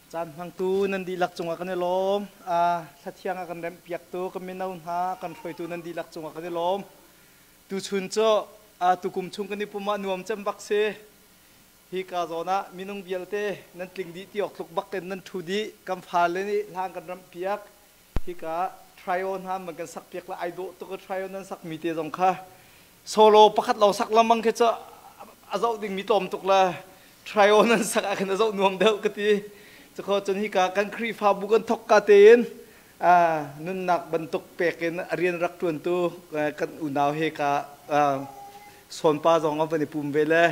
Caan hmangtu nan dihlak cungah kan i lawm. Thlathiang a kan remhpiaktu kan mino hna, kan hruaitu nan dihlak cungah kan i lawm. Tuchun cu tukum chung kan i pum ah nuam cem bak si. Hi ka zawn ah minung vialte nan tling dih ti awk tluk bak in nan ṭhu dih. Kan fale nih hlang kan ramhpiak. Hika trio hna man kan sakpiak le ai dawh tuk i trio nan sakmi te zong kha solo pakhat lo sak lengmang khi cu a zoh dingmi tlawm tuk le trio nan sak ah khin a zoh nuam deuh ka ti. Cukho cun hika kan Khrihfabu kan thok ka tein nunnak bantuk pek in a rian rak ṭuantu kan unau he ka sawnpa zong a van i pum ve le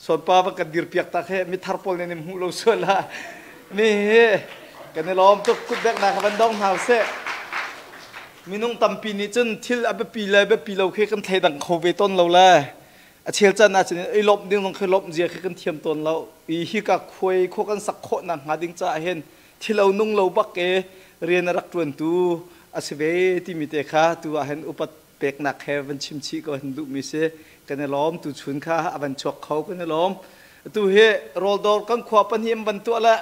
sawnpa van kan dirpiak tak he mithar pawl nih nim hmuh lo sual ah mi hi kan i lawm tuk kutbeknak van dong hna seh minung tampi nih cun thil a biapi le biapi lo khi kan thleidang kho ve tawn lo le a chel can ah cun i lawmh ding zong khi lawmh zia khi kan thiam tawn lo i hi ka khuai khua kan sak khawh nak hnga ding caah hin thilo nung lo bak e rian a rak ṭuantu a si ve timi te kha tu ah hin upat peknak he van chim chih ko hin duhmi si kan i lawm tu chun kha a van chuak kho kan i lawm tu hi rawldawr kan khua pahnih an van tuah le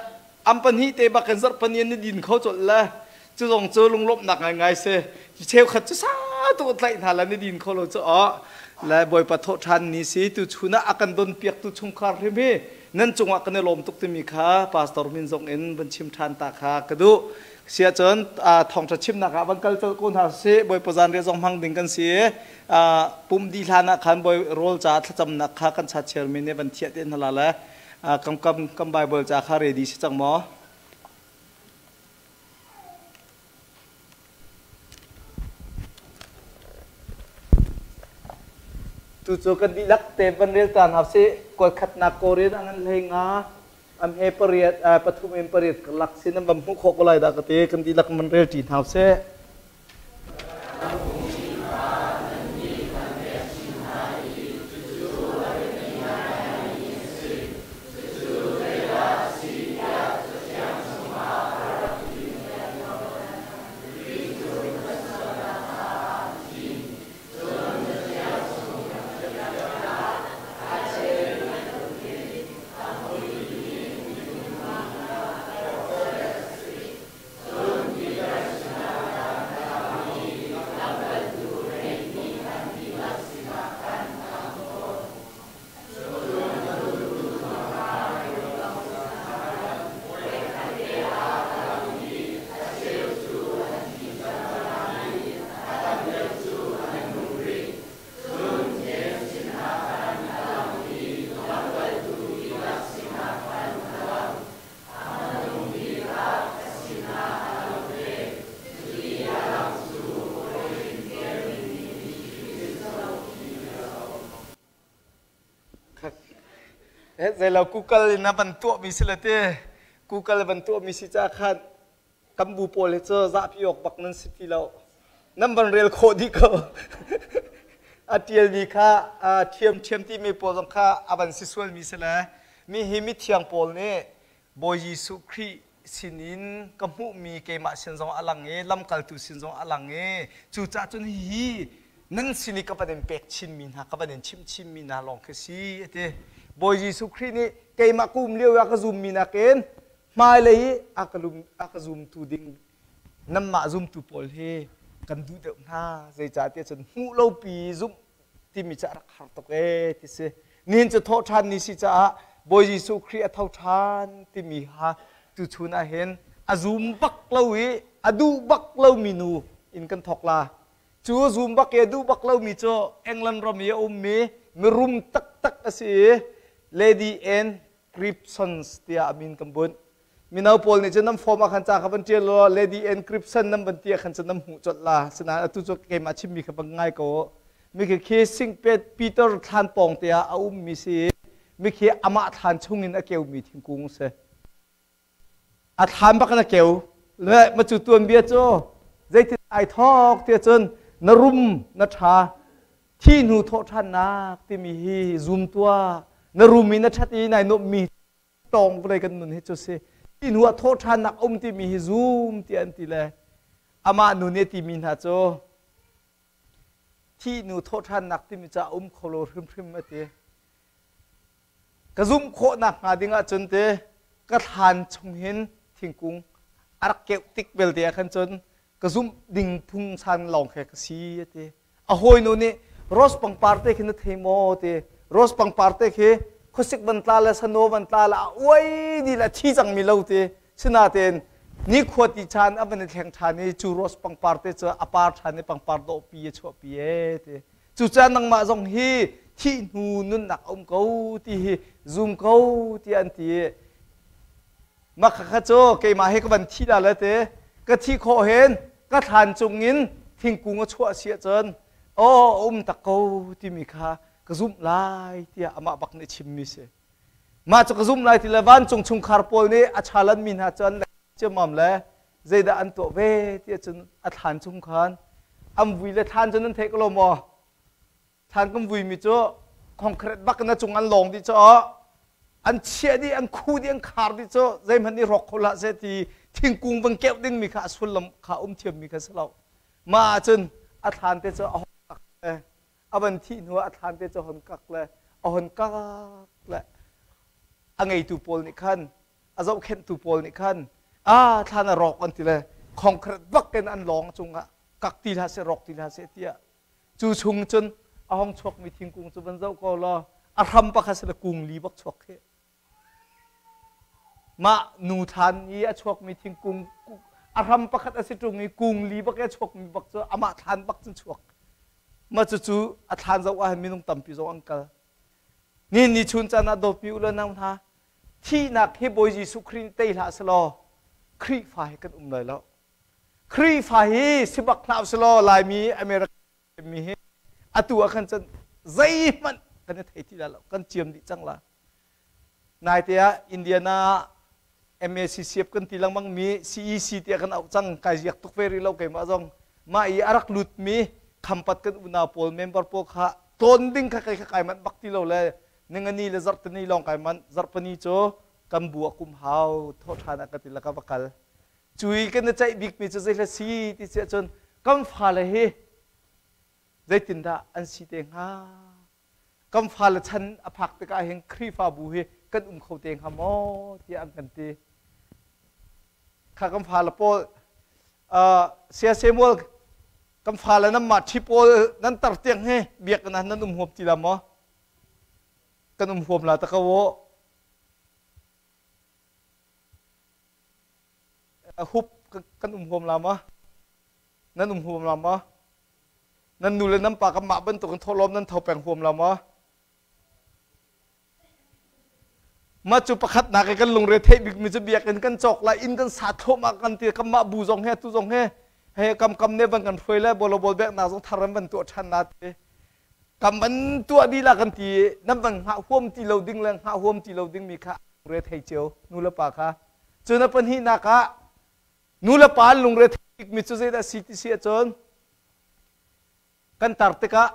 am pahnih te bak in zarh pahnih an i din kho colh le cu zong cu lunglawmhnak ngaingai si cheukhat cu sa tu tlaih hna la ni din kho lo cu aw le bawipa thawh ṭhan ni si tu chun ah a kan don piak tu chungkhar hrim hi nan cungah kan i lawm tuk timi kha pastor min zong in van chim ṭhan ta kha ka duh siah cun thawngṭha chimnak ah van kal colh ko hna sih bawipa zanriah zong hmang ding kan si pum dih hlan ah khan bawi rawl ca thlacamnak kha kan chat chairman nih van thiah te hna la le kam kam kam bible ca kha ready si cang maw Tu cu kan dihlak te van rel ta hna sih. Kualkhatnak Korin a ngan hlei nga am he pariat pathum in pariat karlak sin an van hmuh khawh ko lai dah ka ti kan dihlak van rel ṭi hna sih. Zeilo Google in a van tuahmi si le ti Google van tuahmi si ca khan kan bu pawl hi cu zahpi awk bak nan si ti lo nan van rel khawh dih ko a ṭialmi kha ṭhiam ṭhiam timi pawl zong kha a van si sualmi si le mi hi mithiang pawl nih Bawi Jesuh Khrih sinin ka hmuhmi keimah sin zong a lang i lamkaltu sin zong a lang i cucaah cun hihi nan sin i ka van in pek chinmi hna ka van in chimh chinmi hna lawng khi si a ti Bawi Jesuh Khrih nih keimah ka um lio ah ka zummi nakin hmailei i a ka lum a ka zumtu ding nanmah zumtu pawl hi kan duh deuh hna zeicahtiah cun hmuh lopi zumh timi cu a rak har tuk ee ti si nihin cu thawh ṭhan ni si caah Bawi Jesuh Khrih a tho ṭhan timi kha tuchun ah hin a zum bak lo i a duh bak lomi nu in kan thawk la cu a zum bak i a duh bak lomi cu England ram i a ummi mirum taktak a si i Lady Anne Cripsons tiah a min kan bunh mino pawl nih cun nan form ah khan ca kha van ṭial law Lady Encryption nan van ti ah khan cun nan hmuh colh la sinain atu cu keimah chimmi kha van ngai ko mi khi Singpet Peter thlan pawng te ah a ummi si mi khi amah thlan chung in a keumi thingkung si a thlan bak in a keu le ma cu tuanbia cu zeitin ai thawk tiah cun na rum na ṭha thi hnu thawh ṭhannak timi hi zum tuah na rum i na ṭhat i nai nuamhmi tawng vawlei kan nun hi cu si ti hnu ah thawh ṭhannak um timi hi zum tiah an ti le amah nu nih a timi hna cu thih hnu thawh ṭhannak timi cu a um kho lo hrimhrim a ti ka zumh khawh nakhnga ding ahcun te ka thlan chung hin Thingkung a rak keuh tik belte ah khan cun ka zumh ding phungsan lawng khe ka si a ti. A hawinu nih rose pangpar te khi na thei maw ti. Rose pangpar te khi khuasik van tla le sano van tla le a uai dih le a thi cangmi lo ti. Sinain nikhua ti chan a van i thleng ṭhan i cu rose pangpar te cu a par ṭhan i pangpar dawhpi a chuahpi ee ti. Cucaah nangmah zong hi thih hnu nunnak a um ko ti hi zum ko tiah an ti i mah khakha cu keimah hi ka van thi la le te ka thi khawh hin ka thlan cungin thingkung a chuah si ahcun aw a um tak ko timi kha ka zumh lai tiah amah bak nih chimmi si. Mah cu ka zumh lai ti le vancung chungkhar pawl nih a chalan mi hna cu an le ciammam le zeidah an tuah ve ti ahcun a thlan chung khan an vui le thlan cu nan theih ko lo maw? Thlan kan vui mi cu concrete bak in a cung an lawng dih cu an chiah dih an khu dih an khar dih cu zeihmanh nih rawk kho hlah seh ti thingkung van keuh ding mi kha a sullam kha um thiam mi kha si lo. Mah ahcun a thlan te cu a hong a van thih hnu ah a thlan te cu hon kak le a hon kak le a ngeitu pawl nih khan a zohkhenhtu pawl nih khan a thlan a rawk an ti le concrete bak in an lawng cungah kak ti hlah seh rawk ti hlah seh tiah cu chung cun a hong chuakmi thingkung cu van zoh ko law a hram pakhat si le kung li bak chuak khi Mah nu thlan i a chuakmi thingkung a hram pakhat a si ṭung i kung li bak i a chuakmi bak cu amah thlan bak cun chuak. Mah cucu a thlan zoh ah hin minung tampi zong an kal. Nihin ni chun caan ah dawtmi u le nau hna, thihnak hi Bawi Jesuh Khrih nih tei hlah selaw Khrihfa hi kan um lai lo. Khrihfa hi si bak hlah selaw Laimi America mi hi atu ah khan cun zeihmanh kan i thei ti lai lo, kan ciam dih cang la. Naite ah Indiana ah MACCF kan ti lengmang mi CEC tiah kan auh cang kai ziak tuk ve rih lo keimah zong mah i a rak lut mi khampat kan unau pawl member pawl kha tlawn ding kha kei kha kai manh bak ti lo le ningani le zarhtini lawng kai manh zarhpani cu kan bu a kum hau thawh ṭhan ah ka ti le ka va kal cui kan i ceih bik mi cu zei hla si ti si ahcun kan fale hi zeitindah an si te hnga Kan fale chan a phak tikah hin Khrihfabu hi kan um kho te hnga maw tiah an kan ti. Kha kan fale pawl Saya Samuel kan fale nan mah ṭhi pawl nan tar tiang hi biakinn ah nan um huam ti la maw? Kan um huam la ta ko Hup kan um huam la maw? Nan um huam la maw? Nan nu le nan pa kanmah bantukin thawhlawm nan tho peng huam lo maw? Mah cu pakhatnak i kan lungre theih bikmi cu biakinn kan cawk lai, inn kan sa thluahmah kan ti, kanmah bu zong he tu zong he he kam kam ne van kan hruai le bawlobol beknak zong thar an van tuah ṭhan na ti. Kam van tuah dih la kan ti nan van hngah huam ti lo ding le hngah huam ti lo ding mi kha lungre thei cio nu le pa kha. Cun a pahnihnak ah Nu le pa an lungre bikmi cu zeidah si ti si ahcun kan tar tikah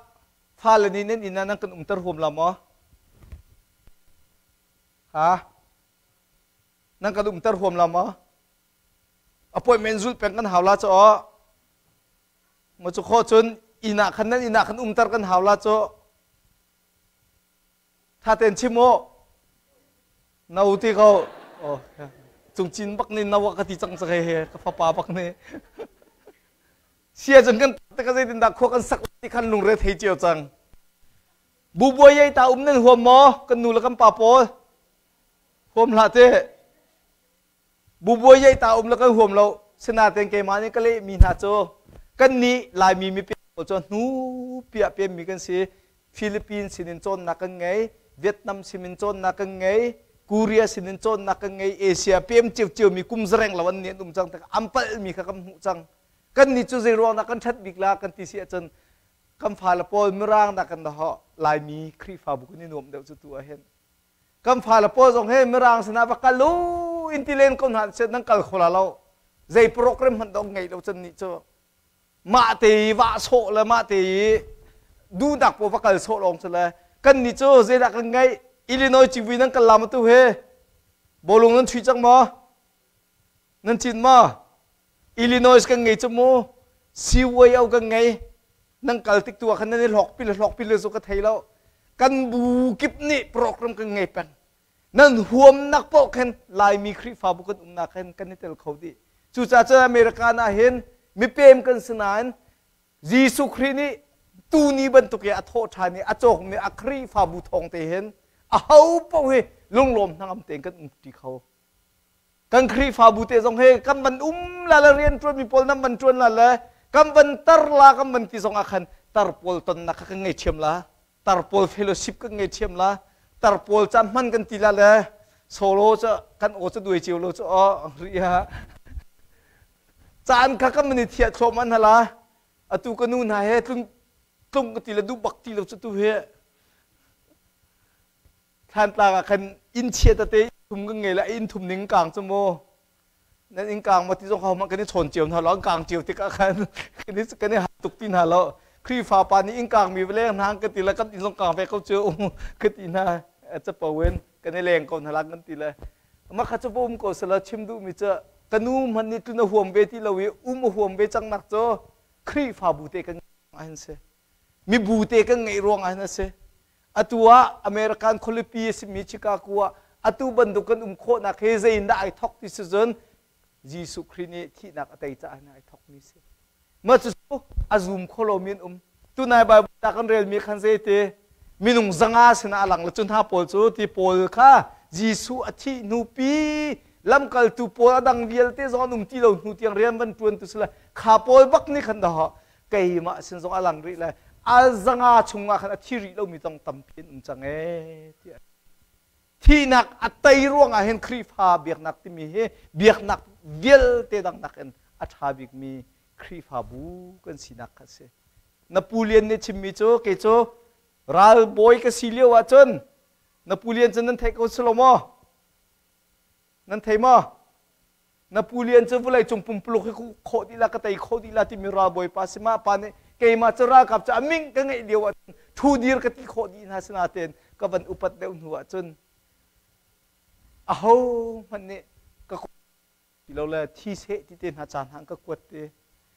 fale nih nan inn ah nan kan umter huam la maw? Ha? Nan kan umter huam la maw? Appointment zulh peng kan hau la cu aw. Maw cu khawh cun inn ah khan nan inn ah khan umter kan hau la cu. Tha tein chim u. No ti ko. Oh, cungcin bak nih no ka ti cang cang he ka fapa bak nih. Sia cun kan te ka zeitin dah khua kan sak ti khan lungre thei cio cang. Bubuai yei ta um nan huam maw? Kan nu le kan pa pawl. Huam hlah te. Bubuai yei ta um le kan huam lo. Sinain keimah nih ka lehmi hna cu kannih Laimi mipi pawl cu hnu piah pemmi kan si. Philippines sinin cawnnak kan ngei, Vietnam sinin cawnnak kan ngei, Korea sinin cawnnak kan ngei, Asia pem ciocio mi kum zareng lo an nih an um cang tikah an palhmi kha kan hmuh cang. Kannih cu zei ruang dah kan ṭhat bik la kan ti si ahcun kan fale pawl Mirang dah kan ho Laimi Khrihfabu kan i nuam deuh cu tu ah hin. Kan fale pawl zong he Mirang sinah va kal u in ti len ko hna seh nan kal kho la lo. Zei program hmanh dong ngei lo cun nih cu mah te i vah sawh le mah te i duhnak pawl va kal sawh lawng cu le kan nih cu zeidah kan ngeih Illinois civui nan kal lam tu he bawlung nan chuih cang maw Nan cin maw? Illinois kan ngei cu mu. CYO kan ngei. Nan kal tik tu ah khan nan i hlawk pi le hlawk pi le cu ka thei lo. Kan bu kip nih program kan ngei peng. Nan huamnak paoh khin Laimi Khrihfabu kan umnak khin kan i tel kho dih. Cucaah cun America ah hin mipem kan si nain Jesuh Khrih nih tuni bantuk i a thawh ṭhan i a cawkmi a Khrihfabu thawng te hin aho paoh hi lunglawm hnangam tein kan umṭi kho. Kan Khrihfabu te zong hi kan van um la le rianṭuanmi pawl nan van ṭuan la le kan van tar la kan van ti zong ah khan tar pawl tonnak kha kan ngei ṭhiam la. Tar pawl fellowship kan ngei ṭhiam la. Tar pawl caan hman kan ti la le solo cu kan aw cu duai cio lo cu aw ri ha. Caan kha kan van i thiah thluahmah hna la. Atu ka nu hna he tlung tlung ka ti le duh bak ti lo cu tu hi. Thlantlang ah khan inn chia tete thum kan ngei la inn thum ning kang cu mu. Nan inn kang ma ti zong ho kan i chawn cio hna lo an kang cio tikah khan kan i kan i hal tuk ti hna lo. Khrihfa pa nih inn kang mi va leng hna kan ti le kan inn zong kang ve ko cu ka ti hna capo in kan i leng ko hna la kan ti le mah kha cu va um ko sela chim duhmi cu ka nu hmanh nih tlun a huam ve ti lo i um a huam ve cang nak cu Khrihfabu te kan hin si mibu te kan ngeih ruang ah hin a si. Atu ah American khualipi a simi Chicago ah atu bantuk kan um khawhnak hi zeiindah ai thok ti si cun Jesuh Khrih nih thihnak a tei caah ai thokmi si. Mah cucu a zum kho lomi an um. Tunai Bible ta kan relmi khan zeiti minung 500 sinah a lang le cu hna pawl cu ti pawl kha Jesuh a thih hnu pi lamkaltu pawl a dang vialte zong an um ti lo hnu tiang rian van ṭuan tu si le kha pawl bak nih khan dah keimah sin zong a lang rih le a 500 chungah khan a thi rih lomi zong tampi an um cang ee tiah. Thihnak a tei ruangah hin Khrihfa biaknak timi hi biaknak vialte dang nakin a ṭha bikmi Khrihfabu kan sinak kha a si. Na pu Lian nih chimmi cu kei cu ralbawi ka si lio ahcun na pu Lian cu nan theih ko si lo maw? Nan thei maw? Na pu Lian cu vawleicung pumpuluk hi khawh dih la ka tei khawh dih la timi ralbawi pa si mah pa nih keimah cu ralkap cu a ming ka ngeih lio ahcun thu dir ka ti khawh dih hna sinain ka van upat deuh hnu ahcun aho hmanh nih ka ti lo le thi seh ti te hna caan hang ka kuat te.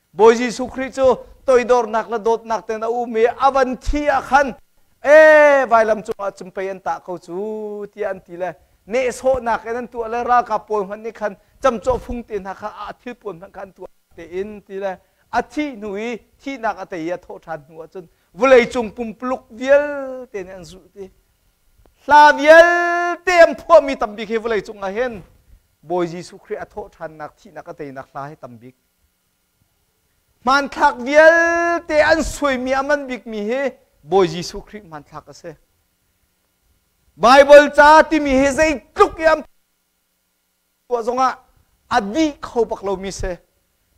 Bawi Jesuh Khrih cu toidornak le dawtnak ten a um i a van thi ah khan e vailam cungah cun pei an tah ko cu tiah an ti le nehsawhnak in an tuah le ralkap pawl hmanh nih khan camcawh fung te hna kha a thilpuan hmanh kha an tuah tein ti le a thih hnu i thihnak a tei i a thawh ṭhan hnu ah cun vawleicung pumpuluk vialte nih an zulh ti hla vialte an phuahmi tambik hi vawleicung ah hin Bawi Jesuh Khrih a thawh ṭhannak thihnak a teinak hla hi tambik. Hmanthlak vialte an suaimi a man bikmi hi Bawi Jesuh Khrih hmanthlak a si. Baibal ca timi hi zeitluk i an tuah zongah a dih kho bak lomi si.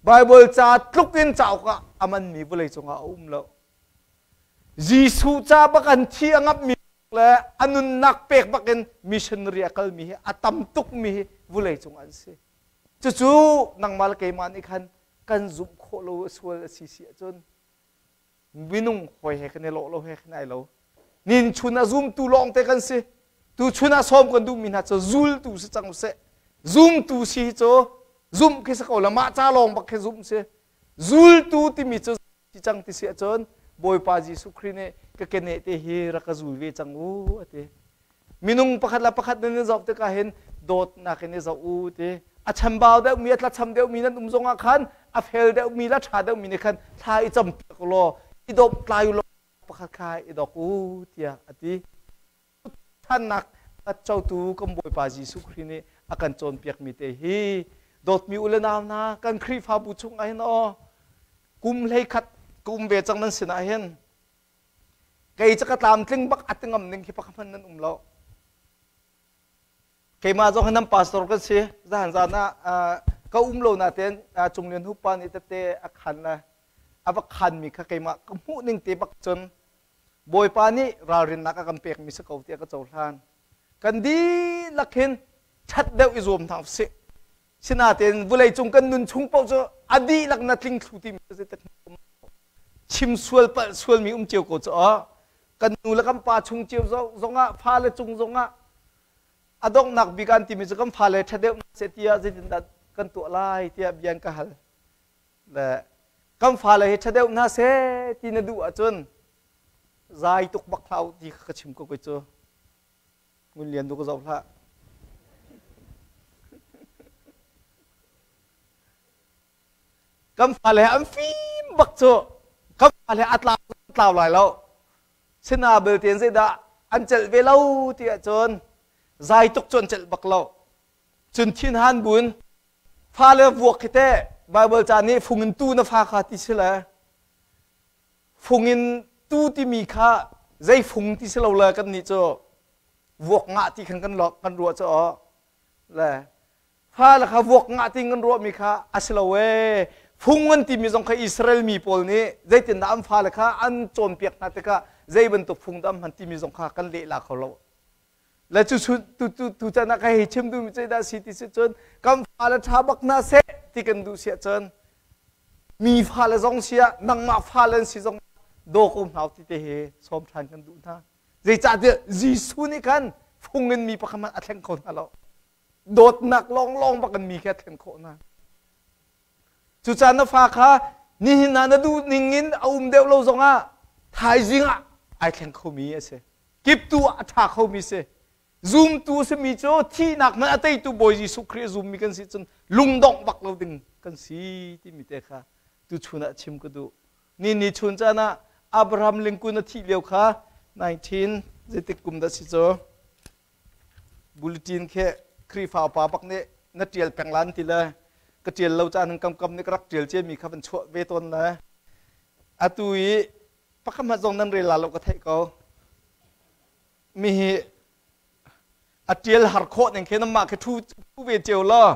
Baibal ca tluk in cauk ah a manmi vawlei cungah a um lo. Jesuh ca bak an thi a ngapmi le a nunnak pek bak in missionary a kalmi hi a tam tukmi hi vawlei cung an si. Cucu nangmah le keimah nih khan kan zumh khawh lo sual a si si ahcun minung hawi he kan i lawh lo he kan ai lo. Nin chun a zumtu lawng te kan si. Tu chun ah sawm kan duhmi hna cu zultu si cang usih. Zumtu si hi cu zumh khi si ko la mah ca lawng bak khi zumh si. Zultu timi cu si cang ti si ahcun Bawipa Jesuh Khrih nih ka keneh te hi rak ka zul ve cang u a ti. Minung pakhat le pakhat nan i zoh tikah hin dawtnak in i zoh u ti. A chambau deuhmi, a tlacham deuhmi nan um zongah khan a fel deuhmi le a ṭha deuhmi nih khan thla i campiak u law i dawp tlai u law pakhat kha i dawk u tiah a ti. Ṭhannak a cotu kan Bawipa Jesuh Khrih nih a kan cawnpiakmi te hi dawtmi u le nau hna kan Khrihfabu chung ah hin aw kum 11 ka um ve cang nan sinah hin kei cu ka tlamtling bak a ti ngam ning khi pakhat hmanh nan um lo. Keimah zong hi nan pastor kan si. Zahan zan ah ka um lo natein Cung Lian Hup pa nih tete a khan le a va khanmi kha keimah ka hmuh ning te bak cun Bawipa nih ralrinnak a kan pekmi si ko tiah ka cohlan. Kan dihlak hin ṭhat deuh i zuam hna usih. Sinain vawleicung kan nun chung paoh cu a dihlak na tling thlu timi zeitik chim sual palh sualmi um cio ko cu kan nu le kan pa chung cio zongah fale cung zongah a donghnak bik an timi cu kan fale ṭha deuh seh tiah zeitindah kan tuah lai tiah bia an ka hal. Le kan fale hi ṭha deuh hna seh ti na duh ahcun zai tuk bak hlah u ti kha ka chim ko kei cu. Ngun Lian tu ka zoh hlah. Kan fale an fim bak cu. Kan fale a tlau tlau lai lo. Sina belte zeidah an celh ve lo ti ahcun zai tuk cu an celh bak lo. Cun thinhan bun fale vuak khi teh Bible ca nih fung in tu na fa kha ti si le fung in tu timi kha zei fung ti si lo le kan nih cu vuak ngah ti khan kan lok kan ruah cu le fa le kha vuak ngah ting kan ruahmi kha a si lo ee. Fung an timi zong kha Israel mi pawl nih zeitindah an fale kha an cawnpiak hna tikah zei bantuk fung dah an hman timi zong kha kan lehla kho lo. Le cu tu tu tu can ah ka hei chim duhmi cu dah si ti si cun kan fale ṭha bak hna seh ti kan duh si ahcun mi fale zong si ah nangmah fale an si zong daw ko hna ti te hi sawm ṭhan kan duh hna. Zeicahtiah Jesuh nih khan fung in mi pakhat hmanh a thleng kho hna lo. Dawtnak lawnglawng bak in mi khi a thlen khawh hna. Cucaah na fa kha nihin ah na duh ning in a um deuh lo zongah thaizing ah ai thleng khomi a si. Kiptu ah a ṭha khomi si. Zumtu a simi cu thihnak hmanh a teitu Bawi Jesuh Khrih a zummi kan si cun lungdongh bak lo ding kan si timi te kha tuchun ah chim ka duh. Ni ni chun caan ah Abraham Lincoln a thih lio kha 19 zeitik kum dah si cu? Bulletin khi Khrihfa upa bak nih na ṭial peng lan ti le ka ṭial lo caan kam kam nih ka rak ṭial ciami kha van chuah ve tawn le atu i pakhat hmanh zong nan rel la lo ka theih ko. Mi hi a ṭial har khawh ning khi nanmah khi ṭhu ve cio law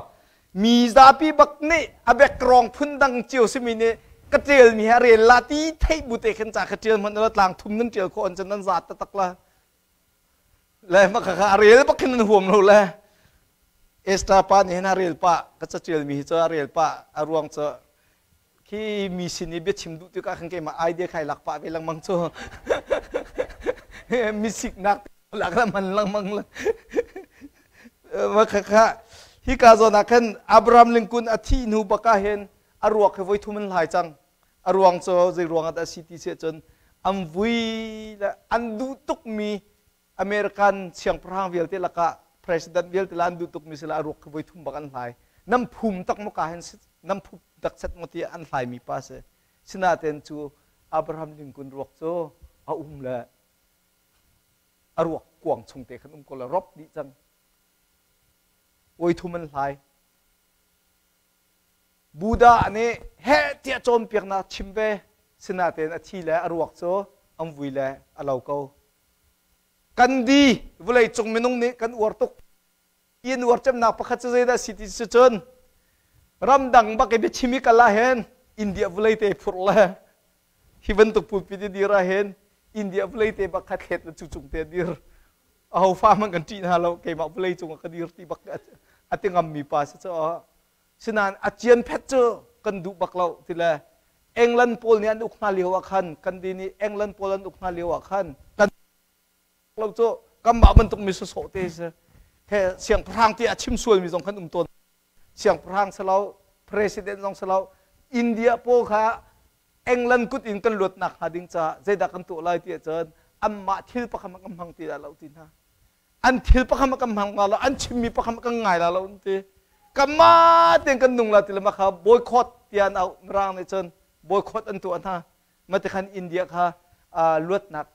mi zapi bak nih a background phun dang cio simi nih ka ṭial mi hi a rel la ti theih bu te khin ca ka ṭial hmanh la tlang thum nan ṭial khawh an cun nan zaat taktak la. Le mah kha a rel bak khin an huam lo le Esther pa nih hin a rel pah ka caṭial mi hi cu a rel pah. A ruang cu khi mi sin i biachim duh tikah khan keimah idea khai lak pah ve lengmang cu mi siknak lak la man lengmang la. Mah kha kha hika zawn ah khan Abraham Lincoln a thih hnu bak ah hin a ruak hi voi thum an hlai cang. A ruang cu zei ruang ah dah si ti si ahcun an vui le an duh tukmi American siangpahrang vialte lakah president vialte la an duh tukmi si la a ruak khi voi thum bak an hlai. Nan phum tak maw ka hin nan phum tak set maw ti an hlaimi pa si. Sinain cu Abraham Lincoln ruak cu a um le a ruak kuang chung te khan um ko le rop dih cang. Voi thum an hlai. Buddha nih heh tiah cawnpiaknak chim ve. Sinain a thi le a ruak cu an vui le a lo ko. Kan di vawlei cung minung nih kan uar tuk. In uar cemnak pakhat cu zeidah si ti si cun ramdang bak i biachim i kal ah hin India vawlei te phurh le hi bantuk pulpit i dir ah hin India vawlei te bak kha thlet le cu cung te dir. Aho fa hmanh kan ṭih hna lo, keimah vawlei cung ah ka dir ti bak a ti ngammi pa si cu. Sinain a cian phet cu kan duh bak lo ti le England pawl nih an uk hna lio ah khan kan di nih England pawl an uk hna lio ah khan kan lo cu kanmah bantuk mi sawsawh te si he siangpahrang ti a chim sualmi zong kan um tawn. Siangpahrang si lo, president zong si lo, India pawl kha England kut in kan luatnak hnga ding caah zeidah kan tuah lai ti ahcun anmah thil pakhat kan hmang ti dah lo ti hna. An thil pakhat kan hmang la lo, an chimmi pakhat kan ngai la lo an ti. Kanmah tein kan nung la ti le mah kha boycott tiah an auh. Mirang nih cun boycott an tuah hna. Mah khan India kha luatnak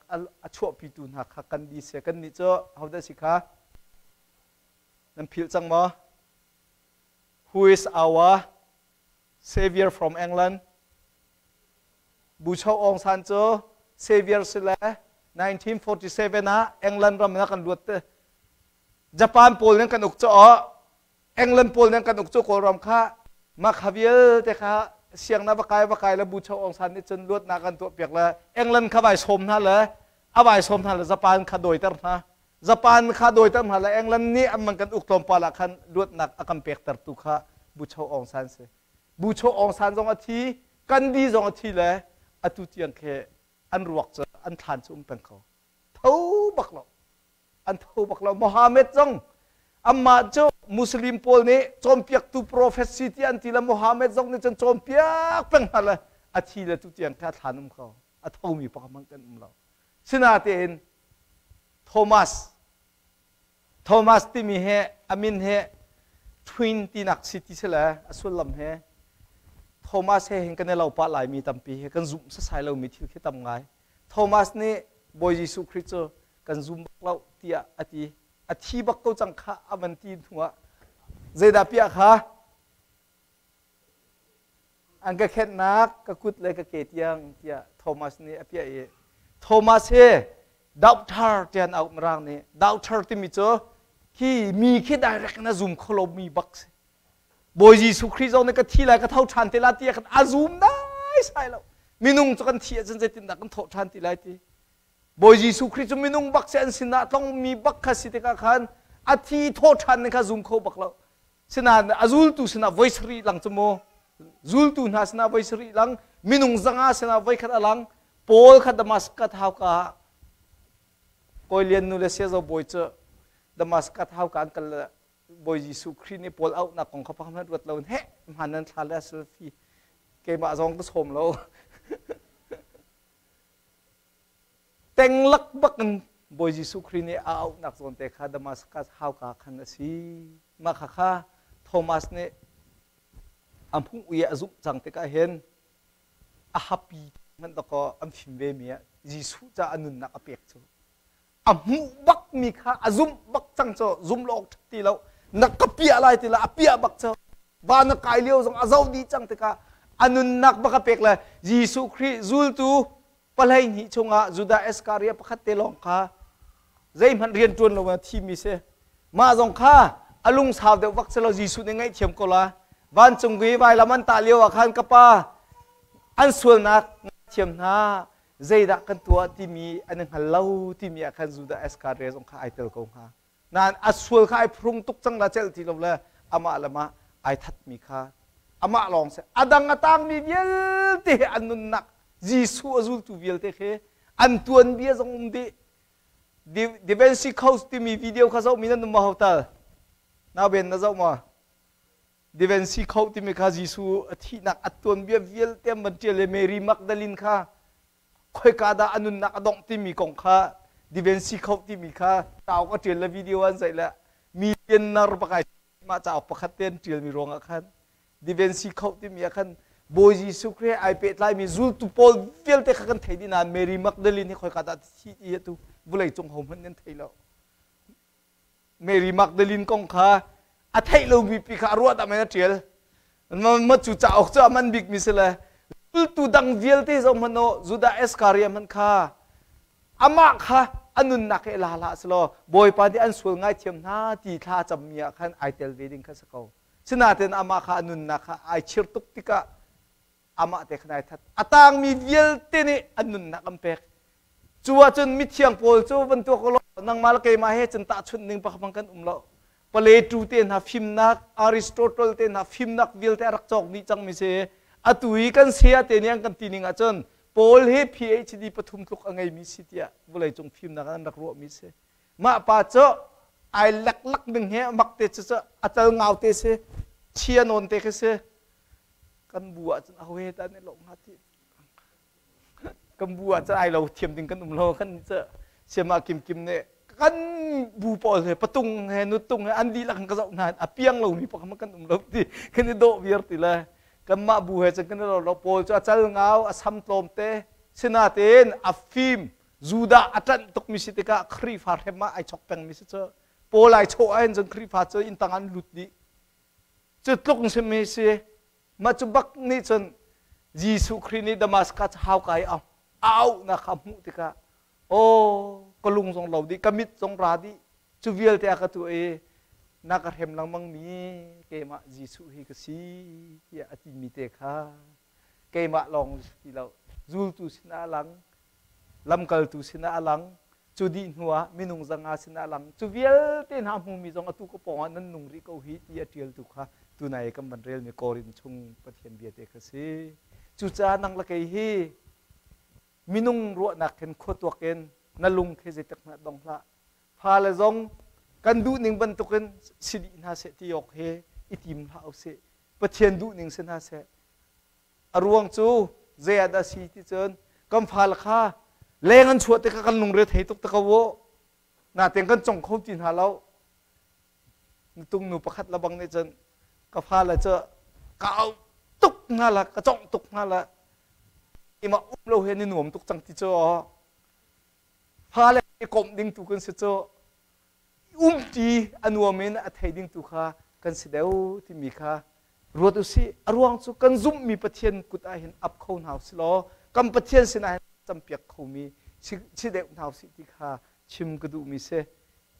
a chuahpitu hna kha kan di si. Kan nih cu hodah si kha nan philh cang maw? Who is our savior from England? Bucho Aung San cu savior si le 1947 ah England ram in kan luat te. Japan pawl nih kan uk cu England pawl nih kan uk cu Kawlram kha mah kha vialte kha siang na va kai va kai le Bucho Aung San nih cun luatnak an tuah piak le England kha vai sawm hna le a vai sawm hna le Japan kha dawiter hna. Japan kha dawiter hna le England nih an man kan uk tlawmpal ah khan luatnak a kan pektertu kha Bucho Aung San si. Bucho Aung San zong a thi, Gandhi zong a thi le atu tiang khi an ruak cu an thlan cu um peng ko. Tho bak lo. An tho bak lo. Mohammed zong amah cu Muslim pawl nih cawnpiaktu prophet si ti an ti le Mohammed zong nih cun cawnpiak peng hna le a thi le tu tiang kha thlan um ko. A thomi pakhat hmanh kan um lo. Sinatein Thomas Thomas timi he a min he twin tinak si ti si le a sullam he. Thomas he hin kan i lo pah laimi tampi he kan zumh sasai lomi thil khi tam ngai. Thomas nih Bawi Jesuh Khrih cu kan zum bak lo tiah a ti. A thi bak ko cang kha a van ti hnuah zeidah piah kha an ka khenhnak ka kut le ka ke tiang tiah Thomas nih a piah i Thomas hi doubter tiah an auh. Mirang nih doubter timi cu khi mi khi direct na zum kho lomi bak si. Bawi Jesuh Khrih zong nih ka thi lai, ka tho ṭhan te lai ti khan a zum dai sai lo. Minung cu kan thi ahcun zeitindah kan thawh ṭhan ti lai ti. Bawi Jesuh Khrih cu minung bak si, an sinah tlongmi bak kha si tikah khan a thi thawh ṭhan ning kha zum kho bak lo. Sinain a zultu sinah voi sarih lang cu mu, zultu hna sinah voi sarih lang, minung 500 sinah voi khat a lang. Paul kha Damascus hauka ah Kawi Lian nu le Siazo bawi cu Damascus hauka an kal. Bawi Jesuh Khrih nih Paul auhnak kong kha pakhat hmanh ruat lo in heh hmaan nan thla le selfie keimah zong ka sawm lo. Tenglak bak in Bawi Jesuh Khrih nih a auhnak zawn te kha Damascus hauka khan a si. Mah kha kha Thomas nih a hmuh i a zumh cang tikah hin a hapi hmanh dakaw an fim ve mi ah Jesuh ca a nunnak a pek cu a hmuh bak mi kha a zumh bak cang cu zum lo awk ti lo, na ka piah lai ti la a piah bak cu va na kai lio zong a zoh dih cang tikah a nunnak bak a pek le Jesuh Khrih zultu 12 chungah Judah Iskariot pakhat te lawng kha zeihmanh rian ṭuan lo a thimi si. Mah zong kha a lungsau deuh vak si lo. Jesuh nih ngaihthiam ko la. Vancung i vailam an tah lio ah khan, ka pa, an sualnak ngaihthiam hna, zeidah kan tuah timi an i hngal lo timi ah khan Judah Iskariot zong kha ai tel ko hnga. Nain a sual kha ai phrung tuk cang la, celh ti lo le amah le mah ai thatmi kha amah lawng si. A dang a tangmi vialte he an nunnak, Jesuh a zultu vialte khi an tuanbia zong um dih. Da Vinci Code timi video kha zohmi nan um ma hotel nau ben na zoh ma? Da Vinci Code timi kha Jesuh a thihnak a tuanbia vialte an van ṭial le Mary Magdalene kha khoika dah a nunnak a dongh timi kong kha Da Vinci Code timi kha cauk a ṭial le video an zaih le millionaire pakai mah cauk pakhat te an ṭialmi ruangah khan Da Vinci Code timi ah khan Bawi Jesuh Khrih ai pehtlaimi zultu pawl vialte kha kan thei dih nain Mary Magdalene hi khoika dah thi ti atu vawlei cung hohmanh nan thei lo. Mary Magdalene kong kha a theih lomi pi kha a ruah dah men a ṭial. Ma cu cauk cu a man bikmi si le zultu dang vialte zong hmanh aw Judah Iskariot hmanh kha amah kha a nunnak he la hlah selaw Bawipa nih an sual ngaithiam hna ti thla a cammi ah khan ai tel ve ding kha si ko. Sinain amah kha a nunnak kha ai chir tuk tikah amah te khan ai that. A tangmi vialte nih an nunnak an pek. Cu ahcun mithiang pawl cu van tuak law nangmah le keimah he cun tahchunh ding pakhat kan um lo. Plato te hna fimnak, Aristotle te hna fimnak vialte a rak cawk dih cangmi si. Atu i kan saya te nih an kan ti ning ahcun Paul hi PhD pathum tluk a ngeimi si tiah vawleicung fimnak an rak ruahmi si. Mah pa cu ai leklak ning he mak te cu a cal ngau te si, chia nawn te khi si. Kan bu ahcun aho he dah nih lo hnga ti kan bu ah cun ai lo thiam ding kan um lo. Kan cu siama kim kim nih kan bu pawl he patung he nutung he an dihlak ka zoh hna a piang lomi pakhat kan um lo ti kan i dawh viar ti le kanmah bu he cun kan i lo lo. Pawl cu a cal ngau, a sam tlawm te, sinatein a fim. Judah a ṭanh tukmi si tikah Khrihfa hrem ah ai chok pengmi si cu. Paul ai chawh ahhin cun Khrihfa cu inn tang an lut dih. Cu tluk simi si. Mah cu bak nih cun Jesuh Khrih nih Damascus hauka i a auhnak kha hmuh tikah, aw, ka lung zong lo dih, ka mit zong ra dih, cu vialte a ka tuah i na ka hrem lengmang mi keimah Jesuh hi ka si tiah a timi te kha keimah lawng ti lo, zultu sinah a lang, lamkaltu sinah a lang, cu dih hnuah minung 500 sinah a lang. Cu vialte hna hmumi zong atu ka pawngah nan nung rih ko hi ti a ṭialtu kha tunai kan van relmi Korin chung Pathian bia te kha si. Cucaah nang le kei hi minung ruahnak khin khua tuak in na lung khi zeitik hmanh dong hlah. Fale zong kan duhning bantukin si dih hna seh ti awk he i tim hlah usih. Pathian duhning si hna seh. A ruang cu zei ah dah si ti cun kan fale kha leng an chuah tikah kan lungre thei tuk te ko u. Natein kan cong kho ti hna lo. Nutung nu pakhat lebang nih cun ka fale cu ka auh tuk. hna la, ka congh tuk hna la. Imah um lo he ni nuam tuk cang ti cu fale i komh ding tu kan si cu umṭi a nuam in a thei ding tu kha kan si deuh timi kha ruat usih. A ruang cu kan zumhmi Pathian kut ah hin ap kho hna usih law kan Pathian sinah hin campiak khomi si deuh hna usih ti kha chim ka duhmi si.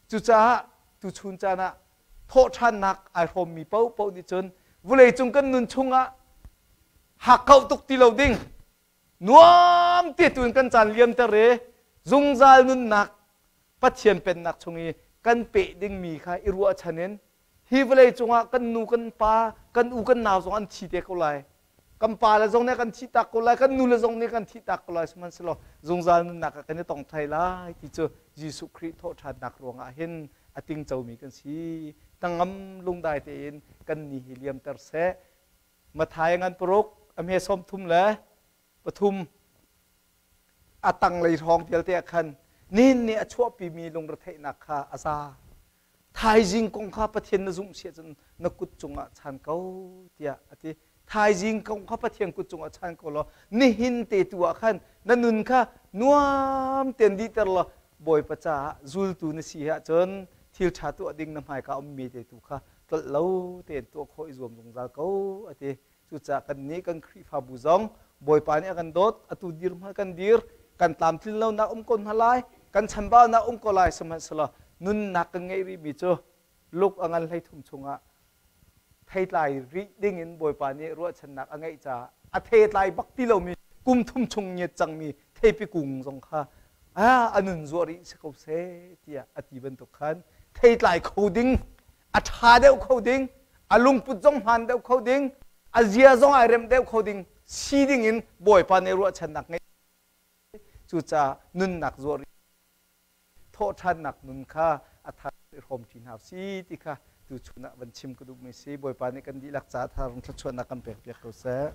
Cucaah tuchun caan ah thawhṭhannak ai hrawmmi paohpaoh nih cun vawleicung kan nun chungah hakkauh tuk ti lo ding, nuam te tu in kan caan liamter i zungzal nunnak Pathian pennak chung i kan peh dingmi kha i ruahchan in hi vawlei cungah kan nu kan pa kan u kan nau zong an thi te ko lai, kan pa le zong nih kan thih tak ko lai, kan nu le zong nih kan thih tak ko lai, sihmanhsehlaw zungzal nunnak ah kan i tong thai lai ti cu Jesuh Khrih thawhṭhannak ruangah hin a tingcomi kan si. Hnangam lungdai tein kan ni hi liamter seh. Matthai ngan 6 a hme 33 a tanglei hrawng vialte ah khan nihin nih a chuahpimi lungretheihnak kha a za. Thaizing kong kha Pathian na zumh si ahcun na kut cungah chan ko tiah a ti. Thaizing kong kha Pathian kut cungah chan ko law nihin te tu ah khan na nun kha nuam tein dihter law Bawipa caah zultu na si ahcun thil ṭha tuah ding na hmaika ummi te tu kha tlolh lo tein tuah khawh i zuam zungzal ko a ti. Cucaah kannih kan Khrihfabu zong Bawipa nih a kan dawt, atu dir hmanh kan dir, kan tlamtlin lonak um ko hna lai, kan chambaunak um ko lai, sihmanhsehlaw nunnak kan ngeih rihmi cu luk a ngan 13 chungah theitlai rih dingin Bawipa nih ruahchannak a ngeih caah a theitlai bak ti lomi kum thum chung ngiat cangmi theipi kung zong kha a nun zuah rih si ko seh tiah a ti bantuk khan theitlai kho ding, a ṭha deuh kho ding, a lungput zong hmaan deuh kho ding, a zia zong ai remh deuh kho ding si ding in Bawipa nih ruahchannak ngei. Cucaah nunnak zuah rih thawhṭhannak nun kha a thar i hrawm ṭi hna si ti kha tuchun ah van chim ka duhmi si. Bawipa nih kan dihlak caah thar thluachuahnak kan pek piak ko seh.